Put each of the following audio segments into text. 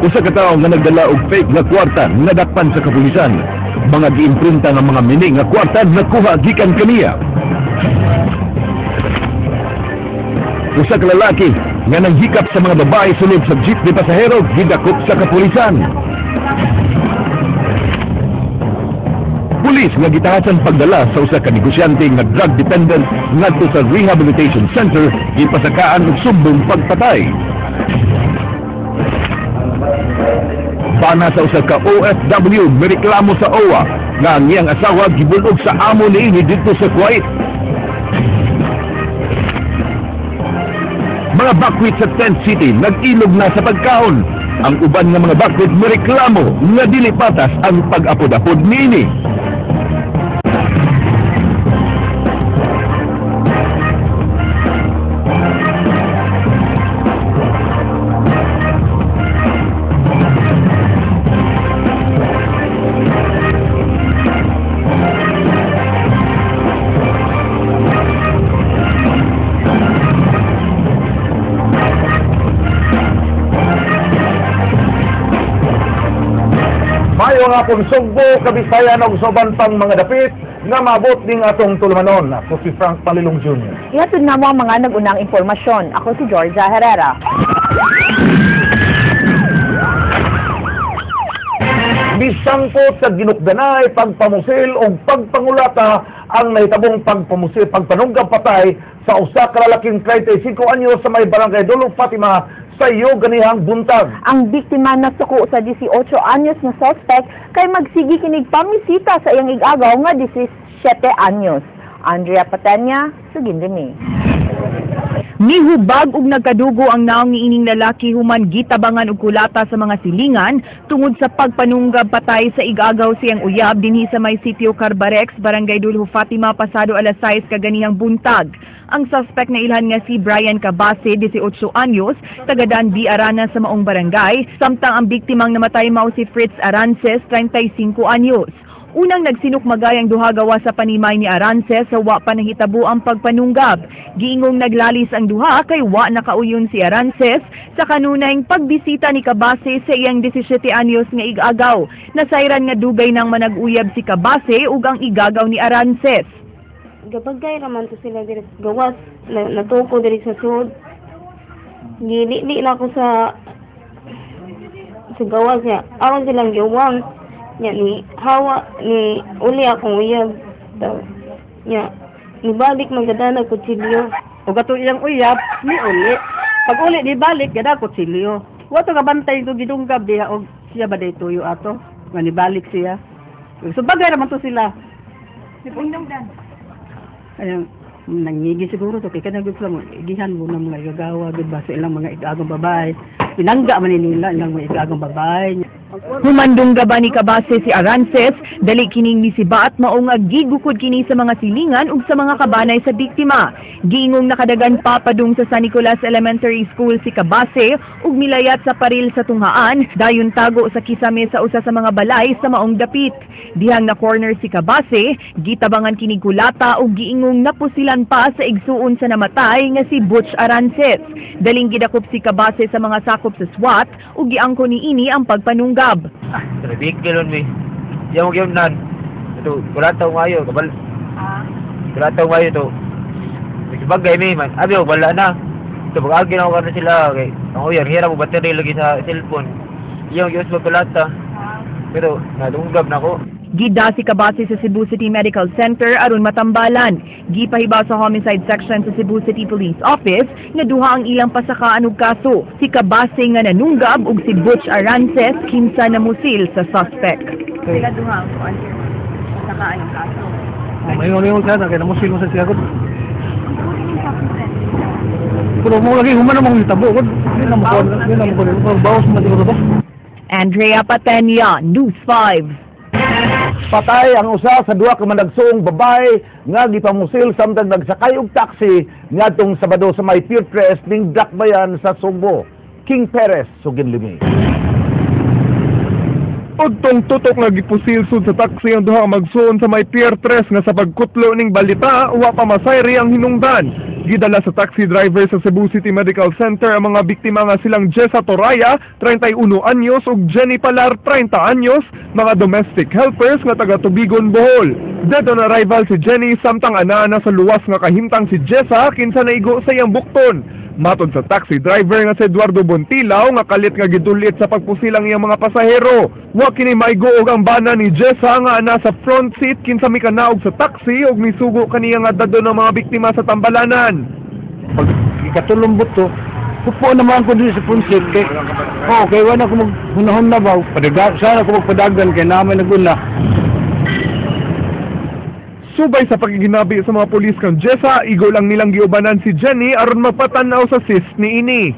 Usa ka tawo nga nagdala og fake nga kwarta nadakpan sa kapulisan. Mga giimprinta nga mga mini nga kwarta nakuha gikan kaniya. Usa ka lalaki nga nanghikap sa mga babae sulod sa jeep ni pasahero gidakop sa kapulisan. Pulis nga gitahasan pagdala sa usa ka negosyante nga drug dependent ngadto sa rehabilitation center gipasakaan og sumbong pagpatay. Bana sa usa ka OFW mireklamo sa OWA nga ang iyang asawa gibulog sa amo niini didto sa Kuwait. Mga bakwit sa Tent City nag-ilog na sa pagkaon. Ang uban nga mga bakwit mireklamo nga dili patas ang pag-apod-apod niini. Mayo nga akong Sugbo, Kabisayan og sa uban pang mga dapit nga maabot ning atong tulumanon. Ako si Frank Palilong Jr. Ihatod na mo ang mga nag-unang impormasyon. Ako si Georgia Herrera. Misangkot sa ginukdanay, pagpamusil o pagpangulata ang nahitabong pagpamusil, pagpanunggab patay sa usa ka lalaking 35 anyos sa may barangay Dolo Fatima sa iyo ganihang buntag. Ang biktima nasuko sa 18 anyos na suspect kay magsigi kinig pamisita sa iyang igagaw nga 17 anyos. Andrea Patenya, sugin mi. Mihubag og nagkadugo ang naong niining lalaki human gitabangan og kulata sa mga silingan tungod sa pagpanunggab patay sa igagaw siyang uyab dinhi sa may sitio Carbarex, Barangay Dulho Fatima, pasado alas 6 kaganihang buntag. Ang suspect na ilhan nga si Brian Cabase, 18 anyos, taga Dan B. Arana sa maong barangay, samtang ang biktimang namatay mao si Fritz Arances, 35 anyos. Unang nagsinukmagay ang duha gawa sa panimay ni Arances sa wa pa nahitabo ang pagpanunggab. Giingong naglalis ang duha kay wa nakauyon si Arances sa kanunayng pagbisita ni Cabase sa iyang 17 anyos nga igagaw. Nasayran nga dugay nang manag-uyab si Cabase ug ang igagaw ni Arances. Gabagay raman to sila diri gawas natuko diri sa sud. Gili na ako sa gawas niya. Aron silang giuwang. Nya ni hawa ni uli akong uyab. Nya nibalik magadana kutsilyo. O gato iyang uyab ni uli. Pag uli ni balik gada kutsilyo. Wa to kabantay ko gidunggab diha og siya ba day tuyo ato nga nibalik siya. So bagay raman to sila. Ayun, nangigi siguro to kay kanang gusto mo igihan mo na mga igagawa gud ba sa ilang mga igagong babae. Pinangga man nila ilang mga igagong babae. Humandong gaba ni Cabase si Arances, dali kining misiba at mao nga gigukod kini sa mga silingan ug sa mga kabanay sa biktima. Giingong nakadagan pa padung sa San Nicolas Elementary School si Cabase ug milayat sa paril sa tunghaan, dayon tago sa kisame sa usa sa mga balay sa maong dapit. Dihang na corner si Cabase, gitabangan kini kulata ug giingong napusilan pa sa igsuon sa namatay nga si Butch Arances. Daling gidakop si Cabase sa mga sakop sa SWAT ug giangko niini ang pagpanunggab. Tribikilon mi. Yang gyud nan. Ito, kulataw ngayo, kabal. Kulataw ngayo to. Bagay mi man. Abi wala na. So pag-agi na ako sila kay ang uyan hira mo battery lagi sa cellphone. Iyang gyud sa kulata. Pero nadunggab na ko. Gida si Cabase sa Cebu City Medical Center aron matambalan. Gipahibaw sa Homicide Section sa Cebu City Police Office nga duha ang ilang pasakaan og kaso. Si Cabase nga nanunggab ug si Butch Arances kinsa namusil sa suspect. Sila duha ang pasakaan og kaso. Mayon siya kay namusil mo sa siya gud. Pero mo lagi human namang hitabo gud. Di na mo bawas man siguro ba. Andrea Patenia, News 5. Patay ang usa sa duha ka managsuong babae nga gipamusil samtang nagsakay og taxi ngadtong Sabado sa may Pier 3 ning Dakbayan sa Sugbo. King Perez, sugin limi. Udtong tutok nga gipusil sud sa taxi ang duha ka magsuon sa may Pier 3 nga sa pagkutlo ning balita wa pa masayri ang hinungdan. Gidala sa taxi driver sa Cebu City Medical Center ang mga biktima nga silang Jessa Toraya, 31 anyos, ug Jenny Palar, 30 anyos, mga domestic helpers nga taga Tubigon, Bohol. Dead on arrival si Jenny samtang ana sa luwas nga kahimtang si Jessa kinsa naigo sa iyang bukton. Matod sa taxi driver nga si Eduardo Bontilao nga kalit nga gidulit sa pagpusil ang iyang mga pasahero. Wa kini maigo og ang bana ni Jessa nga ana sa front seat kinsa mikanaog sa taxi og misugo kaniya nga dadon ang mga biktima sa tambalanan. Pag ikatulong buto, upo naman ko dito sa front seat kay oh, kay wala ko maghunahon na ba. Padagan sana ko magpadagan kay naman naguna. Subay sa pagkiginabi sa mga pulis kang Jessa, igo lang nilang giubanan si Jenny aron mapatan-aw sa cyst niini.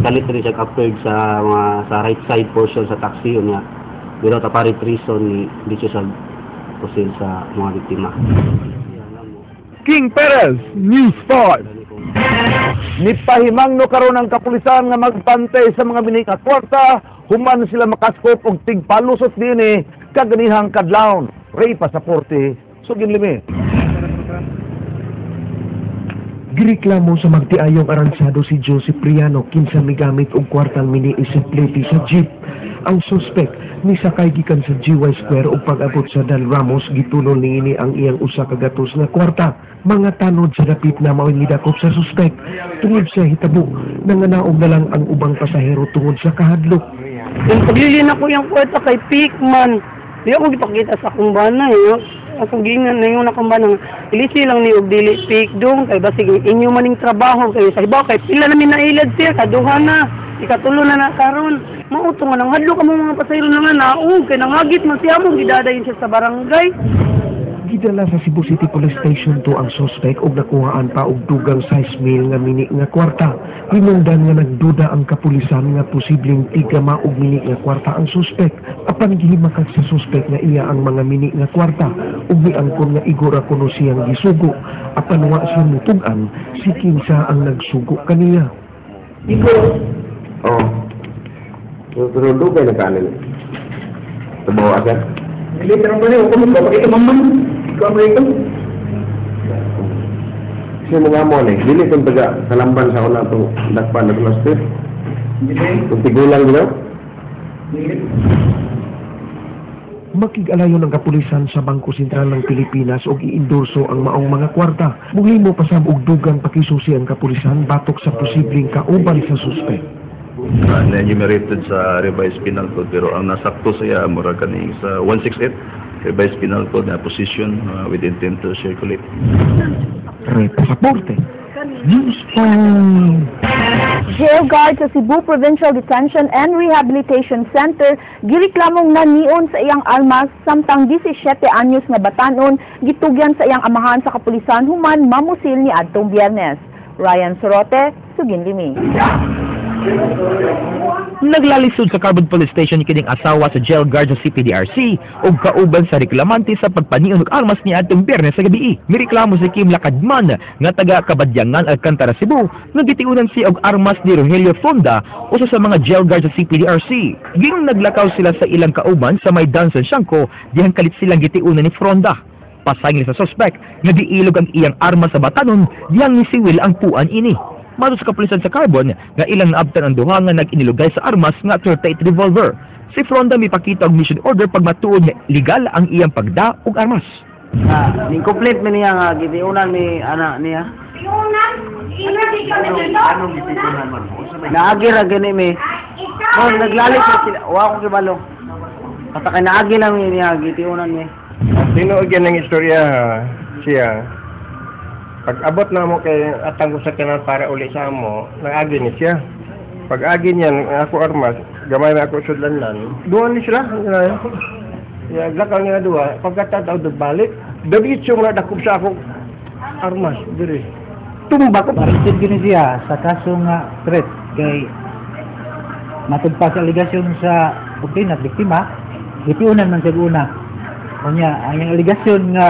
Kalit rin siya kapeg sa mga sa right side portion sa taxi unya without apparent reason ni dito sa pusil sa mga biktima. King Perez, News 5. Nipahimangno karon ang kapulisan nga magbantay sa mga binika kwarta human sila makaskop og tigpalusot niini kaganihang kadlawon. Ray Pasaporte, Sugin Limi. Gireklamo sa magtiayong aransado si Joseph Priano kinsa migamit og kwartang mini isimplete sa jeep. Ang suspek nisakay gikan sa GY Square ug pag-abot sa Dal Ramos gitulon niini ang iyang usa ka gatos nga kwarta. Mga tanod sa dapit na mao'y midakop sa suspek. Tungod sa hitabo, nanganaog na lang ang ubang pasahero tungod sa kahadlok. Yung paglilin ako yung kwarta kay Pikman. Di ako gipakita sa akong bana eh. Akong gingan na yung akong bana. Ilisi lang ni og dili pik dong kay basig inyo maning trabaho kay sa ibaw kay pila na mi nailad sir kaduha na ikatulo na na karon. Mao to nga nanghadlo ka mo mga pasahero na nga naog kay nangagit man siya mo gidadayon siya sa barangay. Gidala sa Cebu City Police Station 2 ang suspek og nakuhaan pa og dugang 6 mil nga mini nga kwarta. Hinungdan nga nagduda ang kapulisan nga posibleng tigama og mini nga kwarta ang suspek. Apan gihimakak sa suspek nga iya ang mga mini nga kwarta ug miangkon nga igora kuno siyang gisugo. Apan wa siya mutug-an si kinsa ang nagsugo kaniya. Igo. Oh. Pero dugay na kanin. Tubawa ka. Dili ka ba niyo ko pakita mamman. Ikaw mo ito. Siya mga mo ni, dili kung taga kalamban sa una itong dakpan na cluster. Dili. Kung tigulang ginaw. Dili. Makig-alayon ang kapulisan sa Bangko Sentral ng Pilipinas og iendorso ang maong mga kwarta. Muhimo pasab og dugang pakisusi ang kapulisan batok sa posibleng kauban sa suspek. Na-enumerated sa revised penal code pero ang nasakto siya mura kaning sa 168 revised penal code na position with intent to circulate. Ray Pasaporte, News 5. Jail guard sa Cebu Provincial Detention and Rehabilitation Center gireklamong nanion sa iyang armas samtang 17 anyos nga batanon gitugyan sa iyang amahan sa kapulisan human mamusil ni adtong Biyernes. Ryan Sorote, Sugin Limi. Naglalisod sa Carbon Police Station kining asawa sa jail guard sa CPDRC ug kauban sa reklamante sa pagpanion og armas ni adtong Biyernes sa gabi. Mireklamo si Kim Lakadman nga taga Kabadyangan, Alcantara, Cebu nga gitiunan siya og armas ni Rogelio Fonda, usa sa mga jail guard sa CPDRC. Giingon naglakaw sila sa ilang kauban sa may Dansan Siangco dihang kalit silang gitiunan ni Fronda. Pasangil sa suspect nga giilog ang iyang armas sa batanon dihang nisiwil ang puan ini. Matod sa kapulisan sa Carbon nga ilang naabtan ang duha nga nag-inilugay sa armas nga 38 revolver. Si Fronda mipakita og mission order pag matuod nga legal ang iyang pagda og armas. Ning complaint mi niya nga gitiunan mi ana niya. Anong gitiunan man mo? Naagi ra gani mi. Oh, naglalit na sila. Wa ko kibalo. Basta kay naagi lang mi niya gitiunan mi. Tinuod yan ang istorya siya. Pag abot na mo kay atang ko sa kanal para uli sa amo, nag-agi ni siya. Pag agi niya, ako armas, gamay na ako sudlanan. Duha ni sila. Ya, lakaw niya duha. Pagkatataw balik, diretso mga dakop sa ako armas diri. Tumba ko. Arrested gini siya sa kaso nga threat kay matod pa sa aligasyon sa complainant biktima, gitiunan man siya una. Unya, ang iyang aligasyon nga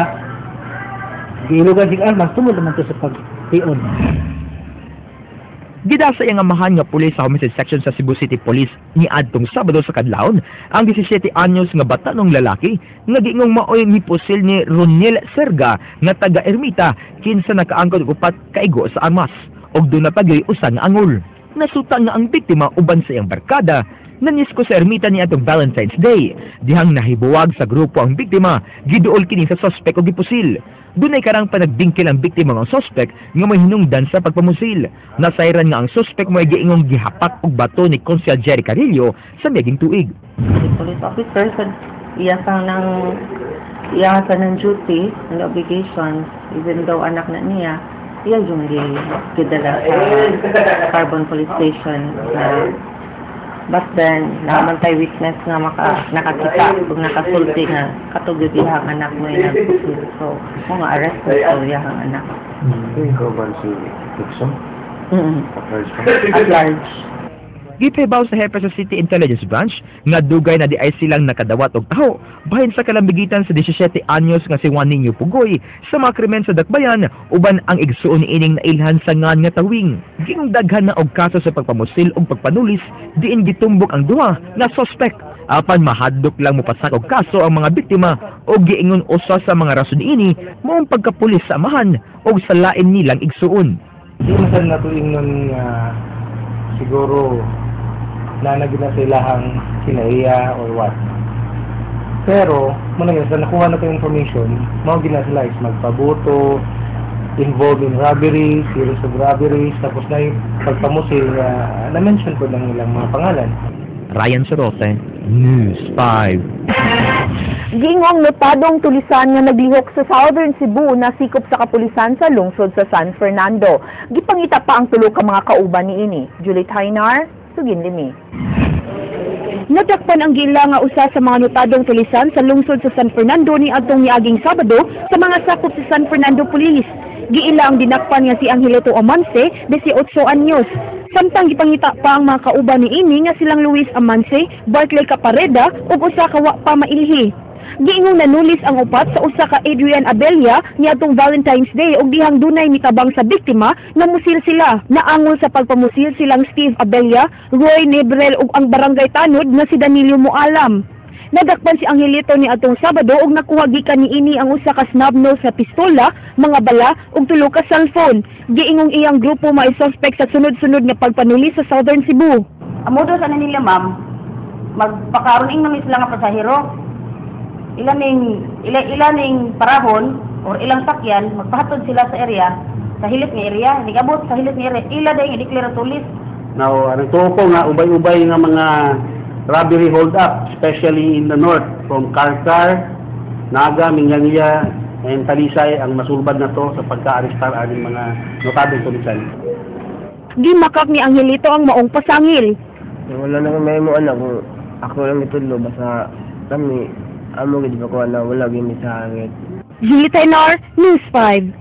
giilugan sig armas tungod naman to sa pagtion. Gidala sa iyang amahan nga pulis sa homicide section sa Cebu City Police niadtong Sabado sa kadlawon ang 17 anyos nga batanong lalaki nga giingong maoy mipusil ni Roniel Serga nga taga Ermita, kinsa nakaangkon og upat kaigo sa armas ug duna pa gyoy usa nga angol. Nasuta nga ang biktima uban sa iyang barkada nanisko sa ermita ni atong Valentine's Day. Dihang nahibuwag sa grupo ang biktima, giduol kini sa suspect og gipusil. Dunay karang panagbingkil ang biktima nga suspect nga may hinungdan sa pagpamusil. Nasayran nga ang suspect mo'y giingong gihapak og bato ni Konsehal Jerry Carillo sa miaging tuig. The police officer sa iya sang nang iya sa nang duty and obligations, even though anak na niya, iya yung gidala sa Carbon Police Station na. But then, naa man tay witness nga nakakita ug nakasulti nga katong iyang anak mo yung nagpusil. So, mao nga arrest mo to iyang anak. Ikaw ba si Dixon? Mm. At large pa? At large. Gipahibaw sa hepe sa City Intelligence Branch nga dugay na di ay silang nakadawat og taho bahin sa kalambigitan sa 17 anyos nga si Juan Niño Pugoy sa mga krimen sa Dakbayan uban ang igsuon niining nailhan sa ngan nga tawing. Giingong daghan na og kaso sa pagpamusil ug pagpanulis diin gitumbok ang duha nga suspect. Apan mahadlok lang mopasak og kaso ang mga biktima ug giingon usa sa mga rason ini mao ang pagkapulis sa amahan ug sa lain nilang igsuon. Di man sad nato ingnon nga siguro na na sa ilahang kinaiya or what. Pero, mao na sa nakuha na information, mao gina sila is magpabuto, involved in robbery, series of robberies, tapos na yung pagpamusil nga na-mention ko ng ilang mga pangalan. Ryan Sorote, News 5. Giingong notadong tulisan nga naglihok sa Southern Cebu na sikop sa kapulisan sa lungsod sa San Fernando. Gipangita pa ang tulo ka mga kauban niini. Julie Tainar, Sugin Limi. Nadakpan ang gila nga usa sa mga notadong tulisan sa lungsod sa San Fernando ni adtong niaging Sabado sa mga sakop sa San Fernando Police. Giila ang dinakpan nga si Angelito Amanse, 18 anyos. Samtang gipangita pa ang mga kauban niini nga silang Luis Amanse, Barclay Capareda ug usa ka wa pa mailhi. Giingong nanulis ang upat sa usa ka Adrian Abella niadtong Valentine's Day ug dihang dunay mitabang sa biktima, namusil sila. Naangol sa pagpamusil silang Steve Abella, Roy Nebrel ug ang barangay tanod nga si Danilo Mualam. Nadakpan si Angelito ni atong Sabado ug nakuha gikan niini ang usa ka snub nose sa pistola, mga bala ug tulo ka cellphone. Giingong iyang grupo may suspect sa sunod-sunod nga pagpanuli sa Southern Cebu. Ang modus ana nila, ma'am, magpakaroon ing namin sila nga pasahero. Ila ning parahon or ilang sakyan, magpahatod sila sa area, sa hilit nga area, nigabot sa hilit nga area, ila dahil i-declare tulis. Now, nagtuo ko nga ubay-ubay nga mga robbery hold up, especially in the north, from Carcar, Naga, Minglanilla, and Talisay ang masulbad na to sa pagka-arestar aning mga notadong tulisan. Gimakak ni Angelito ang maong pasangil. Wala na kami mo anak kung ako lang itudlo, basta kami amo gid pa ko na wala gyud mi sa hangit. Julie Tainar, News 5.